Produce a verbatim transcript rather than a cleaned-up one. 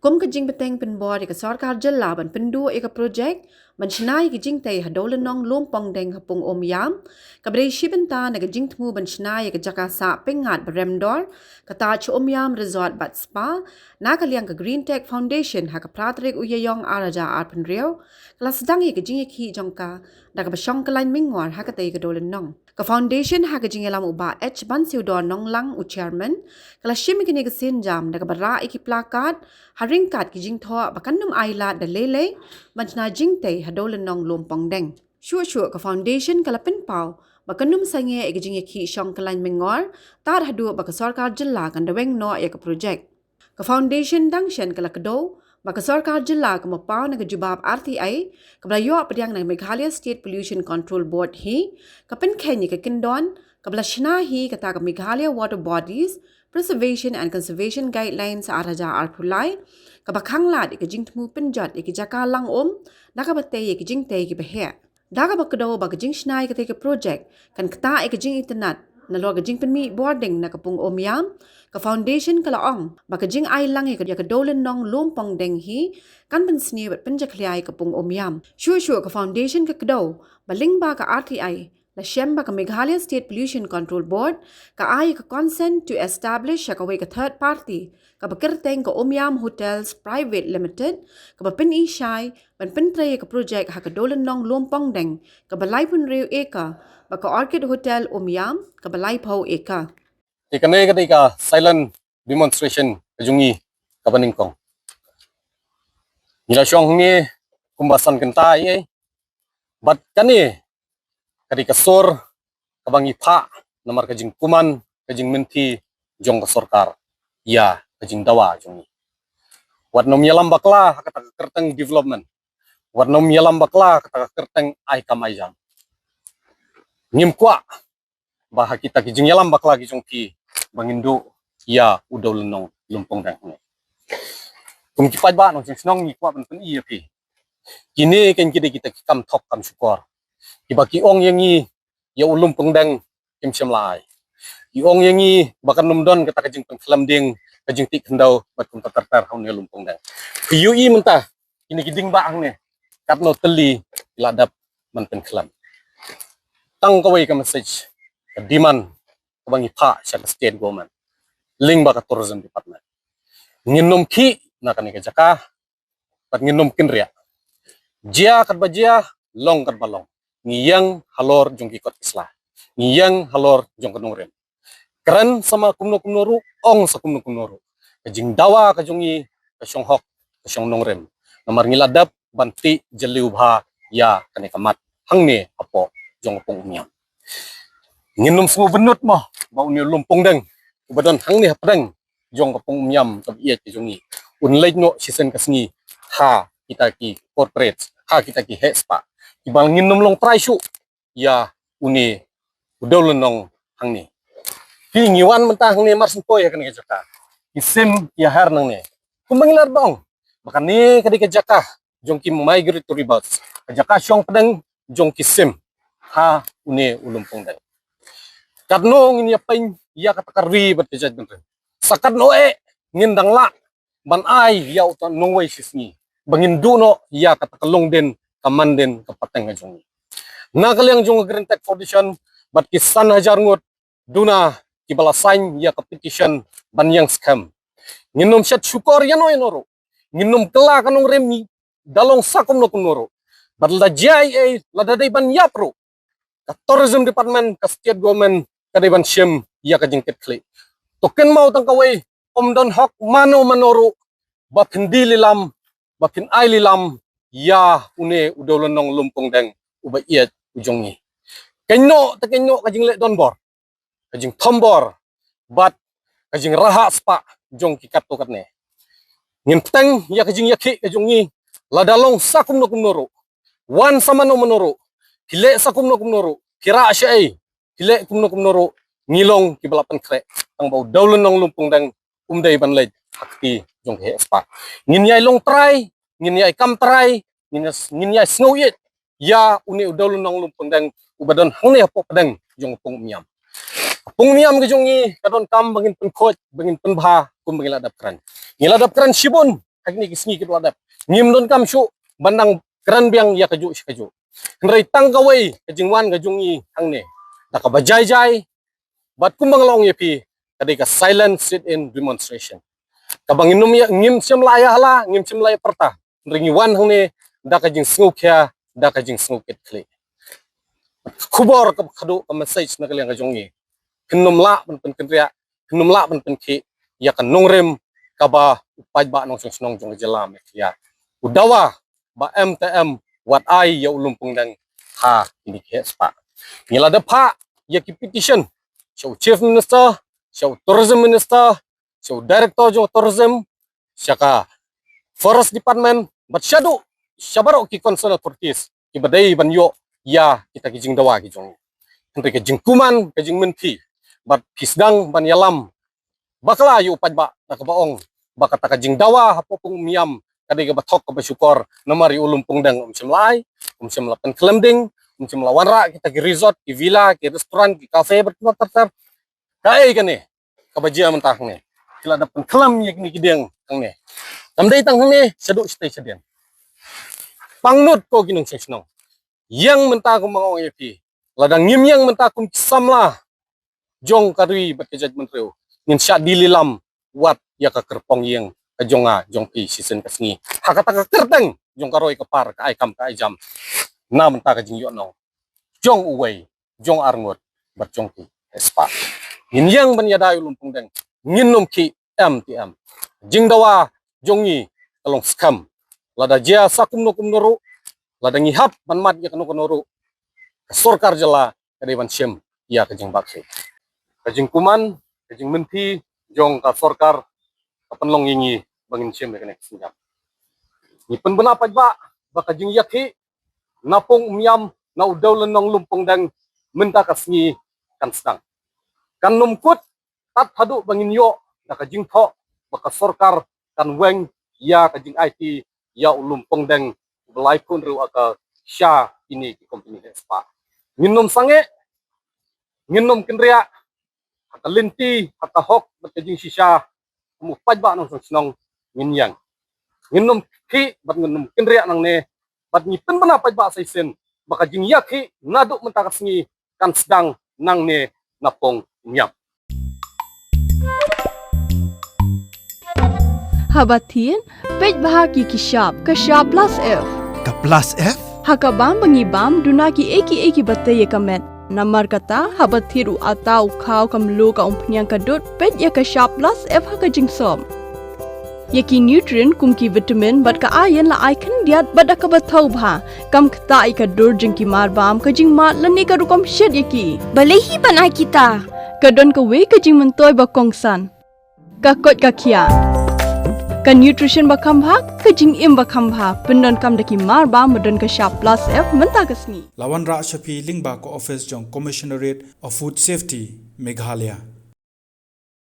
Kum ka jingbteng pynbor ïa ka sorkar jylla ban pynduh ïa ka projek ban shna ïa ka jingtei ha Dowlynnong Lumpongdeng ha Pung Umïam, kaba dei shi bynta na ka jingthmu ban shna ïa ka jaka sah pyngngad ba rem dor, ka Taj Umïam Resort bad Spa, na ka liang ka Green Tech Foundation ha ka phra tarik u Ïaïong ar hajar arphew hynriew, ka la sdang ïa ka jingïakhih jong ka da kaba shong kyllain mingwar ha katei ka Dowlynnong. Ka foundation ha ka jingïalam u Bah H Bansiewdor Nonglang u chairman, ka la shim ïa kane ka sienjam da kaba rah ïa ki placard ha ryngkat ki jingthoh ba kan ym ailad da lei lei ban shna jingtei ha Dowlynnong Lumpongdeng. Shuh shuh ka foundation ka la pynpaw ba kan ym sangeh ïa ka jingïakhih shong kyllain mingwar tad haduh ba ka sorkar jylla kan da weng noh ïa ka projek. Ka foundation dang shen ka la kdew ba ka sorkar jylla ka mutdur na ka jubab R T I kaba la ïoh pdiang na ka Meghalaya State Pollution Control Board hi, ka pynkheiñ ïa ka kyndon kaba la shna hi kata ka Meghalaya Water Bodies Preservation and Conservation Guidelines ar hajar arphew lai, kaba khanglad ïa ka jingthmu pynjot ïa ki jaka lang um da kaba tei ïa ki jingtei kiba heh. Da kaba kdew ba ka jingshna ïa katei ka projek kan ktah ïa ka jingitynnad nalor ka jingpynmih bording na ka Pung Umïam, ka foundation ka la ong ba ka jingai lang ïa ka, ïa ka Dowlynnong Lumpongdeng hi kan pynsniew bad pynjakhlia ïa ka Pung Umïam. Shuh shuh ka foundation ka kdew ba lyngba ka R T I la shem ba ka Meghalaya State Pollution Control Board ka ai ka consent to establish ïa kawei ka third party kaba kyrteng ka Umïam Hotels Private Limited, kaba pyni shai ban pyntrei ïa ka projek ha ka Dowlynnong Lumpongdeng kaba laiphew hynriew acre bad ka Orchid Hotel Umïam kaba laiphew acre. Te kane ka dei ka silent demonstration ka jong ngi kaba nyngkong. Ngi la shong hangne kumba san kynta ïa, bad kane ka dei ka sur kaba ngi phah namar ka jingkuman ka jingmynti jong ka sorkar ïa ka jingdawa jong ngi. Wat nym ïalam bakla ha kata ka kyrteng development. Wat nym ïalam bakla ha kata ka kyrteng ai kam ai jam. Ngim kwah ba ha kita ki jingïalam bakla ki jong ki ba ngin duh ïa u Dowlynnong Lumpongdeng ne. Kum ki paidbah nongshong shnong ngi kwah ban pyni ïa phi. Kine kan ki dei kita ki kam thok kam shukor. Kiba ki ong ïa ngi ïa u Lumpongdeng kim shym la ai. Ki ong ïa ngi ba kan nym don kata ka jingpynkhlem ding, ka jingtih khyndew bad kumta ter ter ha une u Lumpongdeng. Phi ïohi mynta kine ki ding ba hangne katno tylli ki la dep ban pynkhlem. Tang kawei ka message, ka demand kaba ngi phah sha ka state government lyngba ka tourism department. Ngin nym khih na kane ka jaka bad ngin nym kynriah. Jia katba jia, long katba long, ngi ïeng halor jong ki kot ki sla, ngi ïeng halor jong ka nongrim. Kren sa ma kumno kumno ruh, ong sa kumno kumno ruh, ka jingdawa ka jong ngi ka shong hok, ka shong nongrim. Namar ngi la dep ban tih jylliew bha ïa kane ka mat hangne hapoh jong ka Pung Umïam. Ngin nym sngewbynnud mo ba une u Lumpongdeng uba don hangne hapdeng jong ka Pung Umïam kaba ïeit ka jong ngi un leit noh shisien ka sngi ha kita ki corporate, ha kita ki heh spah, kiba ngin nym long trai shuh ïa une u Dowlynnong hangne. Phi, ngi wan mynta hangne mar sngewthuh ïa kane ka jaka. Ki sim ïa her nangne. Kumba ngi la ong ba kane ka dei ka jaka jong ki migratory birds, ka jaka shong pdeng jong ki sim ha une u Lumpongdeng. Katno ngin ïa peit ïa kata ka ri bad ka jaitbynriew? Sa katno eh ngin dang lah ban ai ïa uta u nongwei shisngi ba ngin duh noh ïa kata ka longdien, ka mandien, ka pateng ka jong ngi? Na ka liang jong ka Green Tech Foundation bad ki san hajar ngut duna kiba la sign ïa ka petition ban ïeng skhem, ngin nym shet shukor ïano ïano ruh, ngin nym kylla ka nongrim da long sa kumno kumno ruh. Bad lada jia ei ei, lada dei ban ïap ruh, ka tourism department, ka state government ka dei ban shim ïa ka jingkitkhlieh. To kynmaw tang kawei, ym don hok mano mano ruh ba phin die lilam, ba phin ai lilam ïa une u Dowlynnong Lumpongdeng uba ïeit u jong ngi. Kein noh te kein noh ka jingleh donbor, ka jingthombor bad ka jingrahak spah jong ki katto katne. Ngin bteng ïa ka jingïakhih ka jong ngi, lada long sa kumno kumno ruh, wan sa mano mano ruh, phi leh sa kumno kumno ruh, phi rah shaei, phi leh kumno kumno ruh, ngi long kiba la pynkhreh, tang ba u Dowlynnong Lumpongdeng um dei ban leit ha kti jong ki heh spah. Ngin ïai long trai, ngin ïai kam trai, ngin ïai, ngin ïai sngew ïeit ïa une u Dowlynnong Lumpongdeng uba don hangne hapoh pdeng jong ka Pung Umïam. Ka Pung Umïam ka jong ngi ka donkam ba ngin pynkhuid, ba ngin pynbha kumba ngi la dep kren. Ngi la dep kren shibun ha kine ki sngi ki ba la dep. Ngim donkam shuh ban nang kren biang ïa kajuh shi kajuh. Hynrei tang kawei ka jingwan ka jong ngi hangne da kaba jai jai, bad kumba nga la ong ïa phi, ka dei ka silent sit-in demonstration. Kaba ngin ym ïa, ngim shym la ïa hala, ngim shym la ïa pyrta. Hynrei ngi wan hangne da ka jingsngewkhia, da ka jingsngewkitkhlieh. Ka khubor kaba khadduh, ka message na ka liang ka jong ngi, phin ym lah ban pynkynriah, phin ym lah ban pynkhih ïa ka nongrim kaba u paidbah nongshong shnong jong ka jylla Meghalaya u dawa ba em te em wat ai ïa u Lumpongdeng ha kine ki heh spah. Ngi la dep phah ïa ki petition sha u Chief Minister, sha u Tourism Minister, sha u Director jong u Tourism, sha ka Forest Department, bad shaduh sha baroh ki concerned authorities kiba dei ban ïoh ïa kita ki jingdawa ki jong ngi. Hynrei ka jingkuman, ka jingmynthi, bad phi sdang ban ïalam bakla ïa u paidbah da kaba ong ba kata ka jingdawa hapoh Pung Umïam ka dei kaba thok kaba shukor, namar ïa u Lumpongdeng um shym la ai, um shym la pynkhlem ding, um shym la wanrah kita ki resort, ki villa, ki restaurant, ki cafe, bad kumta ter ter. Kaei kane kaba jia mynta hangne? Ki la dep pynkhlem ïa kine ki dieng hangne. Kam dei tang hangne, shaduh shatei shadien. Pangnud ko ki nongshong shnong. Ïeng mynta kumba nga ong ïa phi. Lada ngim ïeng mynta kum ki samla jong ka ri bad ka jaitbynriew, ngin shah die lilam wat ïa ka kyrpong ïing ka jong nga jong phi shisien ka sngi ha kata ka kyrteng jong ka roi ka par, ka ai kam ka ai jam, na bynta ka jingïohnong jong uwei, jong arngut, bad jong ki heh spah. Ngin ïeng ban ïada ïa u Lumpongdeng, ngin ym khih em te em. Jingdawa jong ngi ka long skhem. Lada jia sa kumno kumno ruh, lada ngi hap ban mad ïa kano kano ruh, ka sorkar jylla ka dei ban shim ïa ka jingbakla. Ka jingkuman, ka jingmynthi jong ka sorkar ka pynlong ïa ngi ba ngin shim ïa kane ka sienjam. Ngi pynbna paidbah ba ka jingïakhih na Pung Umïam, na u dewlynnong Lumpongdeng mynta ka sngi kan sdang. Kan ym kut tad haduh ba ngin ïoh da ka jingthoh ba ka sorkar kan weng ïa ka jingaiti ïa u Lumpongdeng uba lai khun riew aka sha kine ki kompeni heh spah. Ngin ym sangeh, ngin ym kynriah, ha ka lynti, ha ka hok bad ka jingshisha kum u paidbah nongshong shnong ngin ïeng. Ngin ym khih bad ngin ym kynriah nangne, bad ngi pynbna paidbah sa shisien ba ka jingïakhih naduh mynta ka sngi kan sdang nangne na Pung Umïam. Haba thied, peit bha ki ki shap, ka shap plus F. Ka plus F? Ha ka bam ba ngi bam, duna ki ei ki ei kiba tei ïa ka met. Namar kata, haba thied u atta, u khaw, ka mluh, ka umphniang, ka dud, peit ïa ka shap plus F ha ka jingsop. Ïa ki nutrient kum ki vitamin bad ka iron la ai khyndiat bad da kaba thaw bha. Kam ktah ïa ka dur jong ki marbam, ka jingmad lane ka rukom shet ïa ki. Balei hi ban ai kita? Ka don kawei ka jingmyntoi ba kongsan. Ka koit ka khiah. Ka nutrition ba kham bha, ka jingim ba kham bha. Pyndonkam da ki marbam ba don ka shap plus F mynta ka sngi. La wanrah sha phi lyngba ka office jong Commissionerate of Food Safety, Meghalaya.